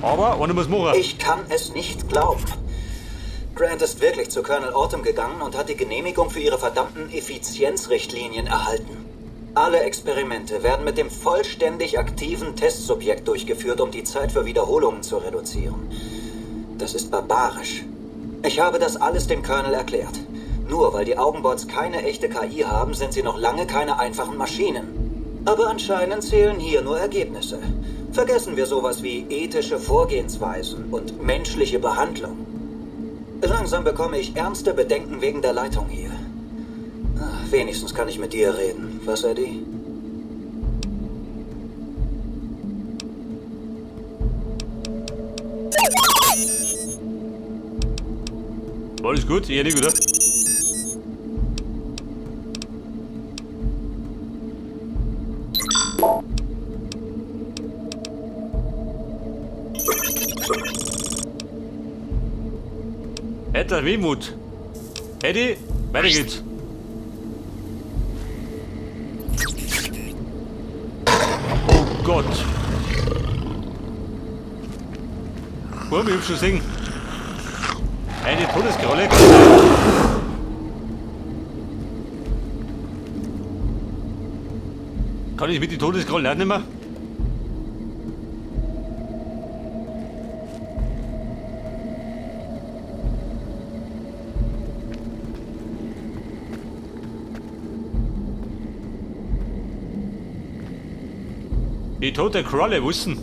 Aber einer muss machen. Ich kann es nicht glauben. Grant ist wirklich zu Colonel Autumn gegangen und hat die Genehmigung für ihre verdammten Effizienzrichtlinien erhalten. Alle Experimente werden mit dem vollständig aktiven Testsubjekt durchgeführt, um die Zeit für Wiederholungen zu reduzieren. Das ist barbarisch. Ich habe das alles dem Colonel erklärt. Nur weil die Augenbots keine echte KI haben, sind sie noch lange keine einfachen Maschinen. Aber anscheinend zählen hier nur Ergebnisse. Vergessen wir sowas wie ethische Vorgehensweisen und menschliche Behandlung. Langsam bekomme ich ernste Bedenken wegen der Leitung hier. Wenigstens kann ich mit dir reden. Was, Eddie? Alles gut? Eher nicht, oder? Etwas Wehmut. Eddie, weiter geht's. Oh Gott. Wurm, ich hab schon gesehen. Eine Todeskralle. Kann ich mit den Todeskrallen auch nicht mehr? Die tote Kralle, wussten.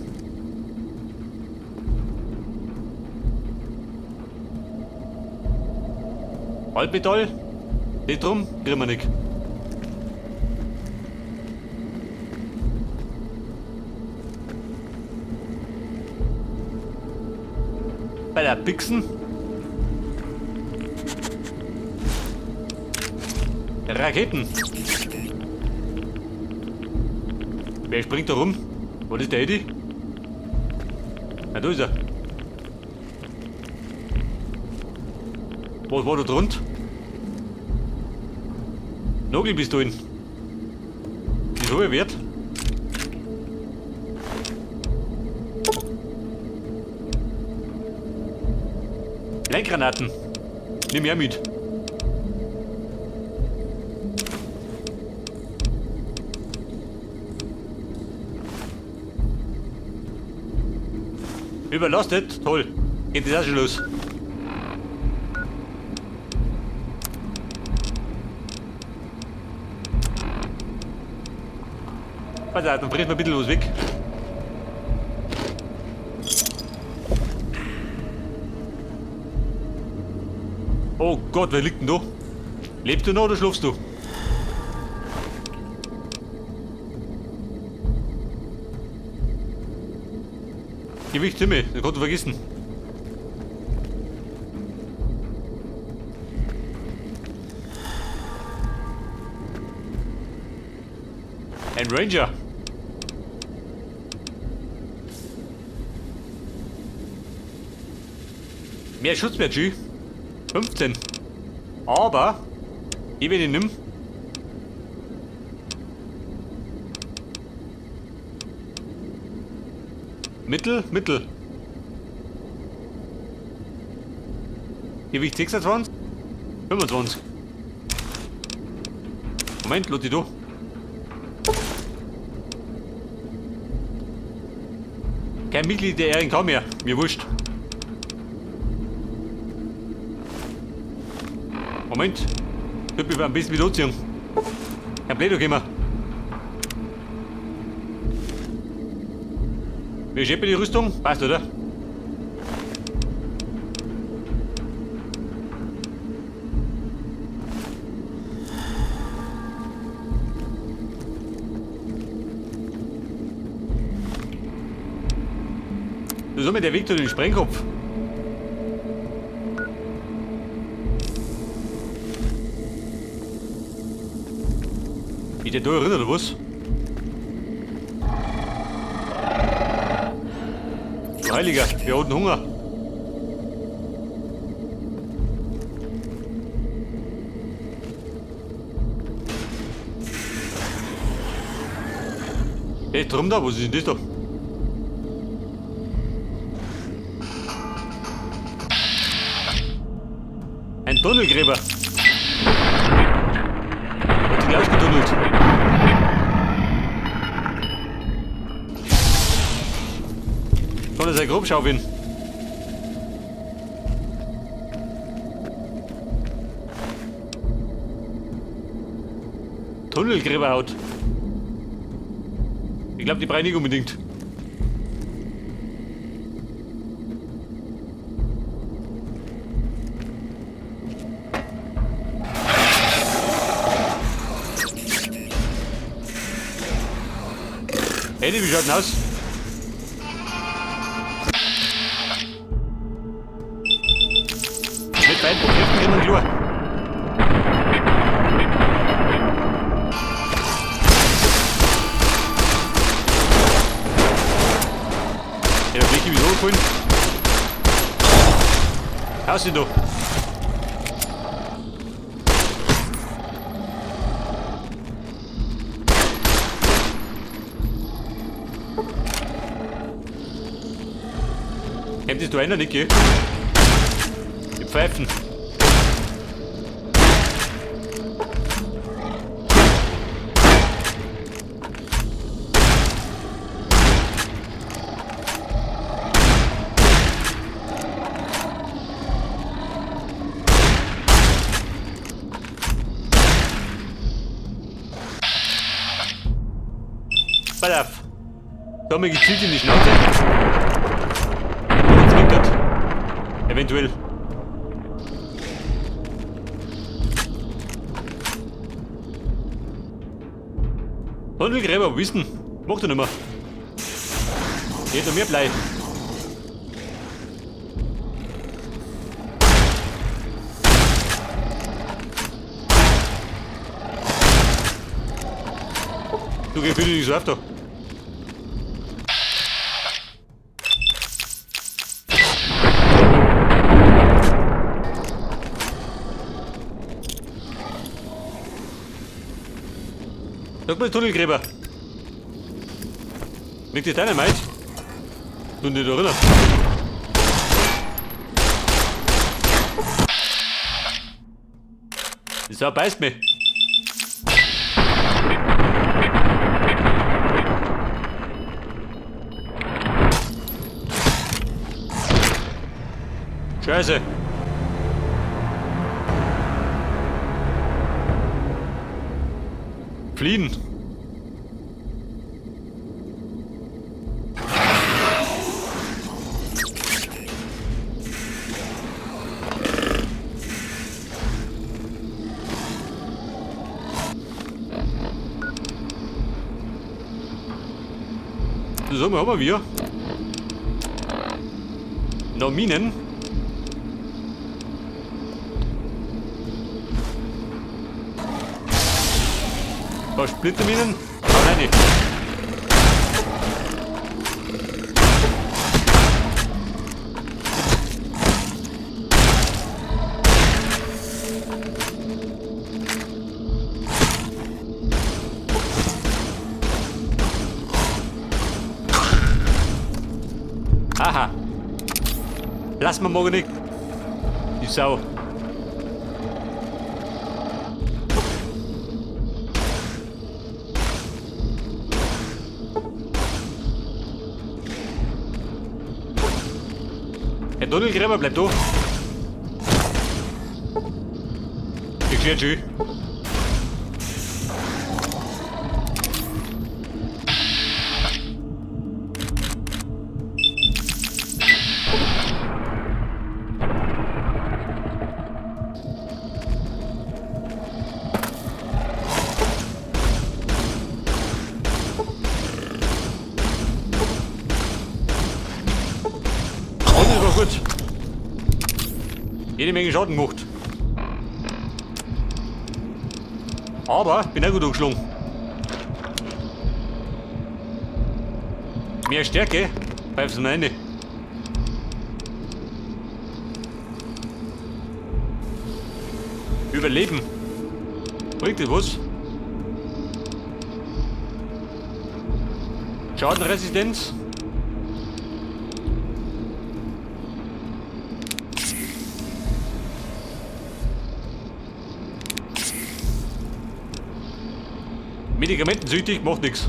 Altmetall? Nicht drum, kriegen wir nicht. Bei der Pixen. Raketen. Wer springt da rum? Wo ist der Eddie? Na, da ist er. Was war da drunter? Nagelpistolen. Die so wert? Lenkgranaten. Nimm her mit. Überlastet? Toll. Geht das auch schon los. Pass auf, dann bringt mir ein bisschen was weg. Oh Gott, wer liegt denn da? Lebst du noch oder schlafst du? Gewicht Himmel, das kannst du vergessen. Ein Ranger. Mehr Schutz mehr, G. 15. Aber ich will ihn nimm. Mittel, Mittel. Gewicht 26, 25. Moment, Lutti, du. Kein Mitglied der RNK mehr, mir wurscht. Moment, ich bin am besten mit anziehen. Kein Blöd, gehen wir. Wie steht bei die Rüstung? Passt, oder? Das ist immer der Weg zu dem Sprengkopf. Geht der da rein, oder was? Du Heiliger, wir hatten Hunger. Hey, drum da, was ist denn das da? Tunnelgräber. Hat sich ausgetunnelt. Kann das ein Grobschau bin? Tunnelgräberhaut. Ich glaube, die brauche ich nicht unbedingt. Hey, wie schaut denn aus? Mit beiden Begriffen drin und klar. Ja, da bin ich wieso gefallen. Haus ihn da. Hemmt das da einer nicht, gell? Die Pfeifen. Pass auf. Da haben wir gezielt in die Schnauze. Eventuell. Tunnelgräber, wissen. Macht er nicht mehr. Geht noch mehr Blei. Du geh bitte nicht so auf da. Sag mal, Tunnelgräber. Liegt die Dynamite? Du nicht erinnern. Die Sau beißt mich. Scheiße. Fliehen. So, was haben wir? Noch Minen. Ein paar Splitterminen. Oh, nein. Aha. Lass mal morgen nicht. Die Sau. Herr Tunnelgräber, bleib da. Ich geh schön. Gut. Jede Menge Schaden gemacht. Aber bin auch gut angeschlagen. Mehr Stärke, pfeifst du mir rein. Überleben. Bringt das was? Schadenresistenz. Medikamentensüchtig, macht nix.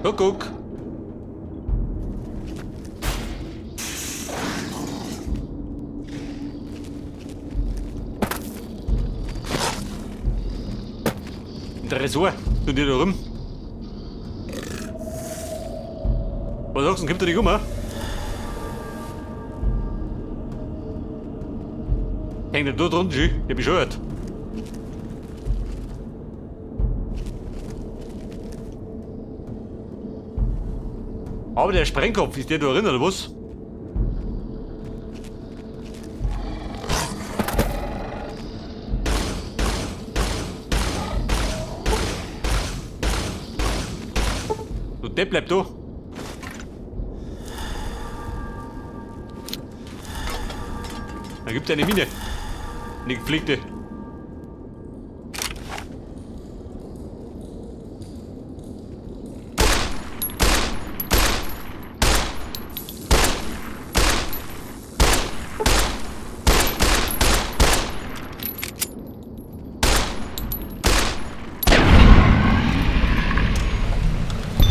Kuckuck. Ein Tresor. Tut dir da rum. Was sagst du, kommt da nicht um, hä? Hängt der da drunten schon? Der bescheuert. Aber der Sprengkopf, ist der da drin, oder was? Du Depp, bleib da. Da gibt's eine Mine. Eine gepflegte.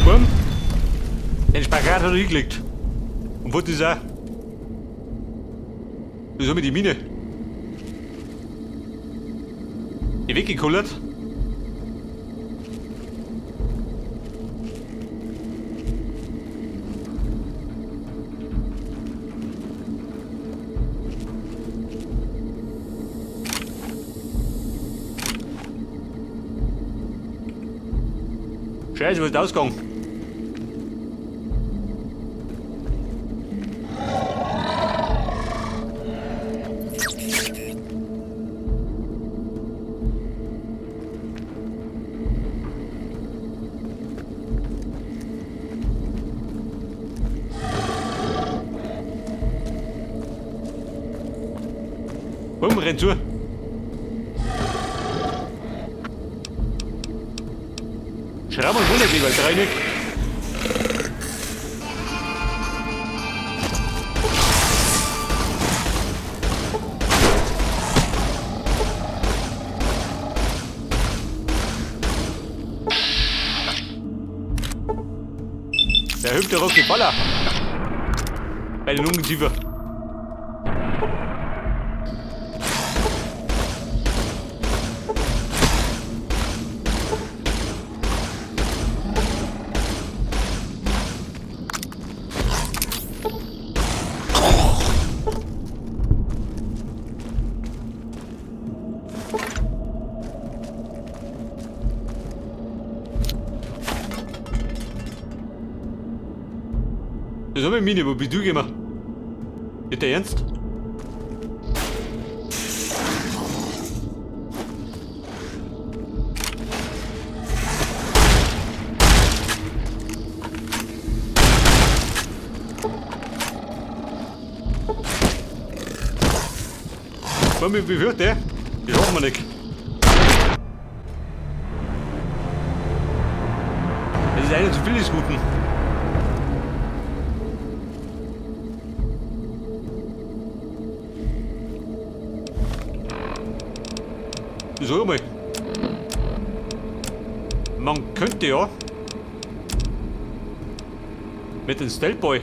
Bumm. Den Spagat hat er hingelegt. Und wo ist er? Das ist die Mine. Die weggekullert. Scheiße, wo ist der Ausgang? Bumm, renn zu. Schramm und Wunderkleber, Dreineck. Der hüpft ja raus die Baller. Bei den Ungeziefer. Das ist eine Mine, wo bist du gekommen? Ist der ernst? Wie wird der? Das hoffen wir nicht. Das ist einer zu viel des Guten. Sag mal. Man könnte ja mit dem Stealth Boy.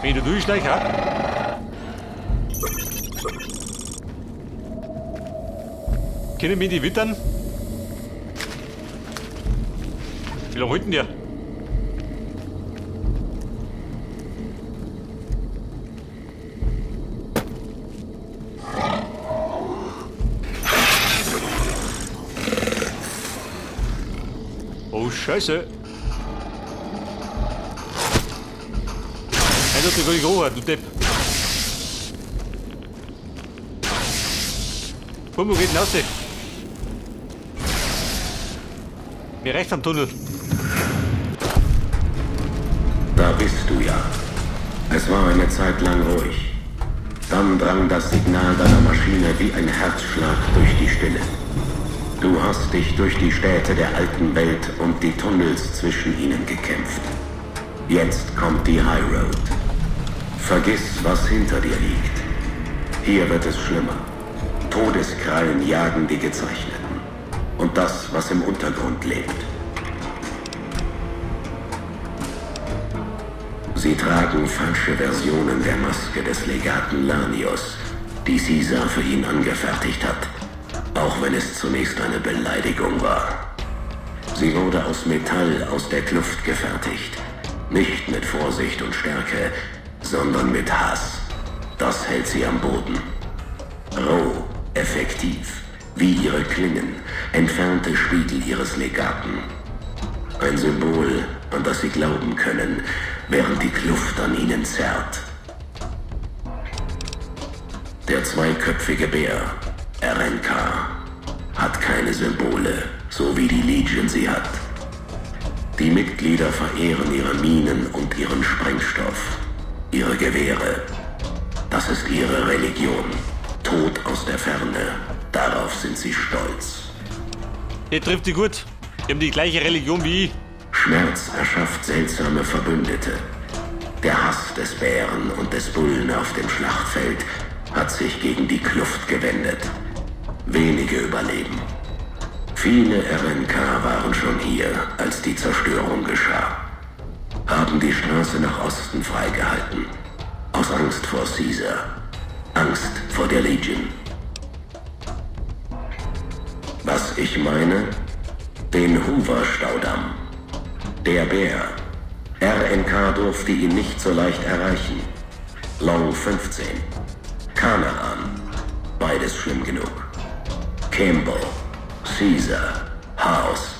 Wenn ich da durchschleiche, ha? Können wir die wittern? Wie lange holt denn der? Oh Scheiße! Hey, das ist gar nicht du Depp! Komm, wo geht denn raus? Mir rechts am Tunnel. Caesar. Es war eine Zeit lang ruhig. Dann drang das Signal deiner Maschine wie ein Herzschlag durch die Stille. Du hast dich durch die Städte der alten Welt und die Tunnels zwischen ihnen gekämpft. Jetzt kommt die High Road. Vergiss, was hinter dir liegt. Hier wird es schlimmer. Todeskrallen jagen die Gezeichneten. Und das, was im Untergrund lebt. Sie tragen falsche Versionen der Maske des Legaten Lanius, die Caesar für ihn angefertigt hat. Auch wenn es zunächst eine Beleidigung war. Sie wurde aus Metall aus der Kluft gefertigt. Nicht mit Vorsicht und Stärke, sondern mit Hass. Das hält sie am Boden. Roh, effektiv, wie ihre Klingen, entfernte Spiegel ihres Legaten. Ein Symbol, an das sie glauben können, während die Kluft an ihnen zerrt. Der zweiköpfige Bär, RNK, hat keine Symbole, so wie die Legion sie hat. Die Mitglieder verehren ihre Minen und ihren Sprengstoff, ihre Gewehre. Das ist ihre Religion. Tod aus der Ferne. Darauf sind sie stolz. Der trifft sie gut. Die haben die gleiche Religion wie ich. Schmerz erschafft seltsame Verbündete. Der Hass des Bären und des Bullen auf dem Schlachtfeld hat sich gegen die Kluft gewendet. Wenige überleben. Viele RNK waren schon hier, als die Zerstörung geschah. Haben die Straße nach Osten freigehalten. Aus Angst vor Caesar. Angst vor der Legion. Was ich meine? Den Hoover-Staudamm. Der Bär. RNK durfte ihn nicht so leicht erreichen. Long 15. Kanaan. Beides schlimm genug. Campbell. Caesar. House.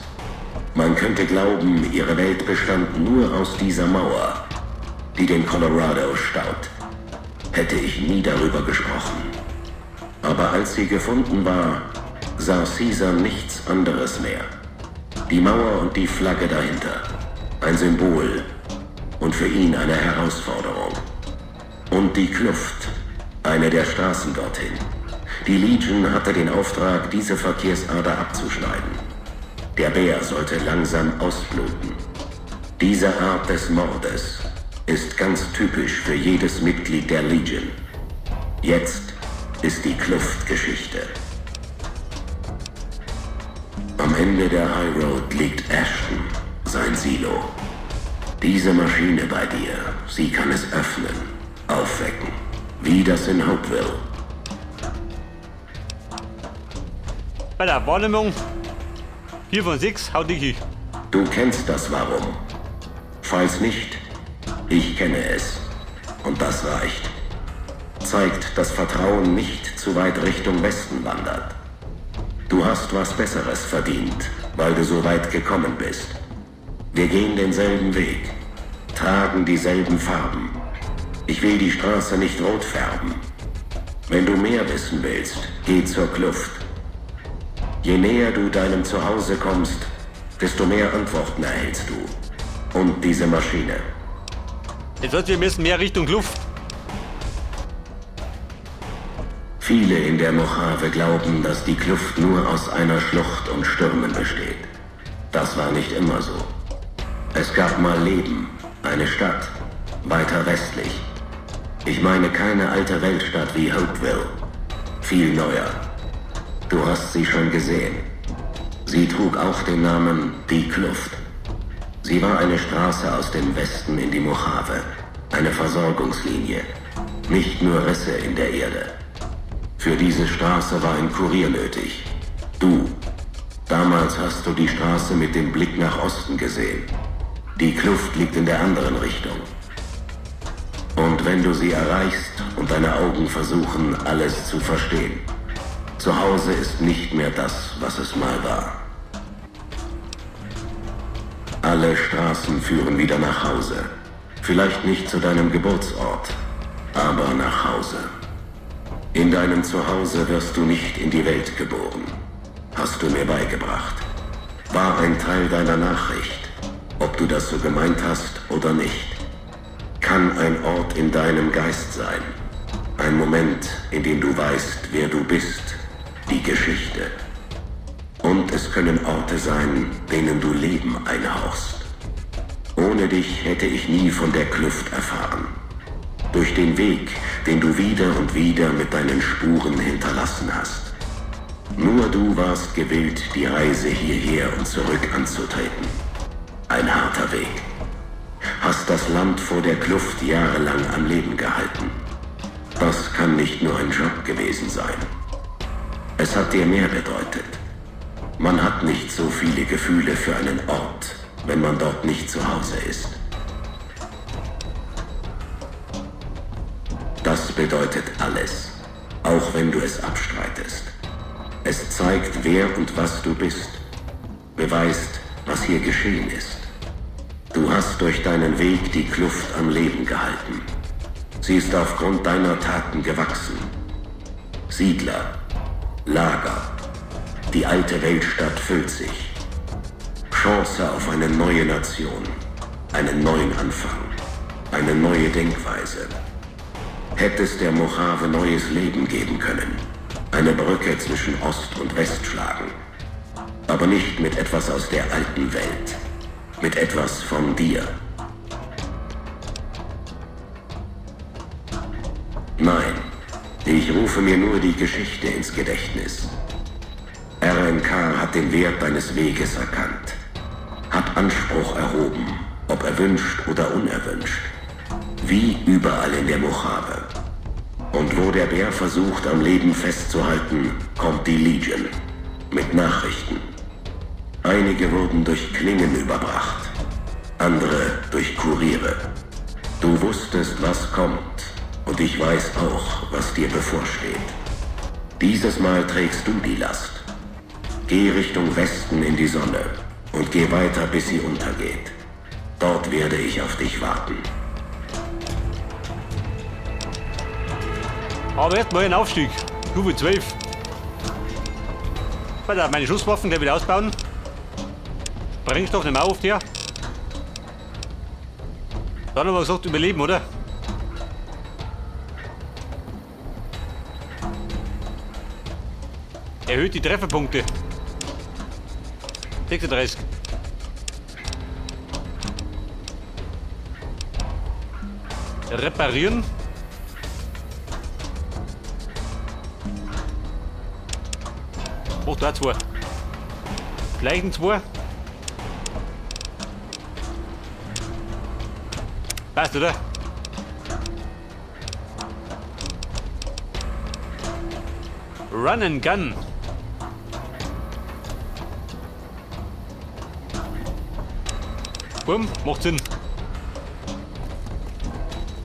Man könnte glauben, ihre Welt bestand nur aus dieser Mauer, die den Colorado staut. Hätte ich nie darüber gesprochen. Aber als sie gefunden war, sah Caesar nichts anderes mehr. Die Mauer und die Flagge dahinter. Ein Symbol und für ihn eine Herausforderung. Und die Kluft, eine der Straßen dorthin. Die Legion hatte den Auftrag, diese Verkehrsader abzuschneiden. Der Bär sollte langsam ausbluten. Diese Art des Mordes ist ganz typisch für jedes Mitglied der Legion. Jetzt ist die Kluft Geschichte. Am Ende der High Road liegt Ashton, sein Silo. Diese Maschine bei dir, sie kann es öffnen, aufwecken, wie das in Hopeville. Bei der Wahrnehmung 4 von 6, haut dich. Du kennst das Warum. Falls nicht, ich kenne es. Und das reicht. Zeigt, dass Vertrauen nicht zu weit Richtung Westen wandert. Du hast was Besseres verdient, weil du so weit gekommen bist. Wir gehen denselben Weg, tragen dieselben Farben. Ich will die Straße nicht rot färben. Wenn du mehr wissen willst, geh zur Kluft. Je näher du deinem Zuhause kommst, desto mehr Antworten erhältst du. Und diese Maschine. Jetzt heißt, wir müssen mehr Richtung Kluft. Viele in der Mojave glauben, dass die Kluft nur aus einer Schlucht und Stürmen besteht. Das war nicht immer so. Es gab mal Leben, eine Stadt, weiter westlich. Ich meine keine alte Weltstadt wie Hopeville. Viel neuer. Du hast sie schon gesehen. Sie trug auch den Namen Die Kluft. Sie war eine Straße aus dem Westen in die Mojave. Eine Versorgungslinie. Nicht nur Risse in der Erde. Für diese Straße war ein Kurier nötig. Du. Damals hast du die Straße mit dem Blick nach Osten gesehen. Die Kluft liegt in der anderen Richtung. Und wenn du sie erreichst und deine Augen versuchen, alles zu verstehen. Zu Hause ist nicht mehr das, was es mal war. Alle Straßen führen wieder nach Hause. Vielleicht nicht zu deinem Geburtsort, aber nach Hause. In deinem Zuhause wirst du nicht in die Welt geboren. Hast du mir beigebracht. War ein Teil deiner Nachricht, ob du das so gemeint hast oder nicht. Kann ein Ort in deinem Geist sein. Ein Moment, in dem du weißt, wer du bist. Die Geschichte. Und es können Orte sein, denen du Leben einhauchst. Ohne dich hätte ich nie von der Kluft erfahren. Durch den Weg, den du wieder und wieder mit deinen Spuren hinterlassen hast. Nur du warst gewillt, die Reise hierher und zurück anzutreten. Ein harter Weg. Hast das Land vor der Kluft jahrelang am Leben gehalten. Das kann nicht nur ein Job gewesen sein. Es hat dir mehr bedeutet. Man hat nicht so viele Gefühle für einen Ort, wenn man dort nicht zu Hause ist. Das bedeutet alles, auch wenn du es abstreitest. Es zeigt, wer und was du bist, beweist, was hier geschehen ist. Du hast durch deinen Weg die Kluft am Leben gehalten. Sie ist aufgrund deiner Taten gewachsen. Siedler, Lager, die alte Weltstadt füllt sich. Chance auf eine neue Nation, einen neuen Anfang, eine neue Denkweise. Hättest der Mojave neues Leben geben können, eine Brücke zwischen Ost und West schlagen. Aber nicht mit etwas aus der alten Welt, mit etwas von dir. Nein, ich rufe mir nur die Geschichte ins Gedächtnis. RNK hat den Wert deines Weges erkannt, hat Anspruch erhoben, ob erwünscht oder unerwünscht. Wie überall in der Mojave. Und wo der Bär versucht, am Leben festzuhalten, kommt die Legion. Mit Nachrichten. Einige wurden durch Klingen überbracht, andere durch Kuriere. Du wusstest, was kommt, und ich weiß auch, was dir bevorsteht. Dieses Mal trägst du die Last. Geh Richtung Westen in die Sonne und geh weiter, bis sie untergeht. Dort werde ich auf dich warten. Aber erstmal ein Aufstieg. Stufe 12. Warte, meine Schusswaffen gleich wieder ausbauen. Sprengstoff nicht mehr auf dir. Dann haben wir gesagt, überleben, oder? Erhöht die Trefferpunkte. 36. Reparieren. Hoch da zwei. Gleichen zwei. Passt, oder? Run and Gun. Bumm, macht Sinn.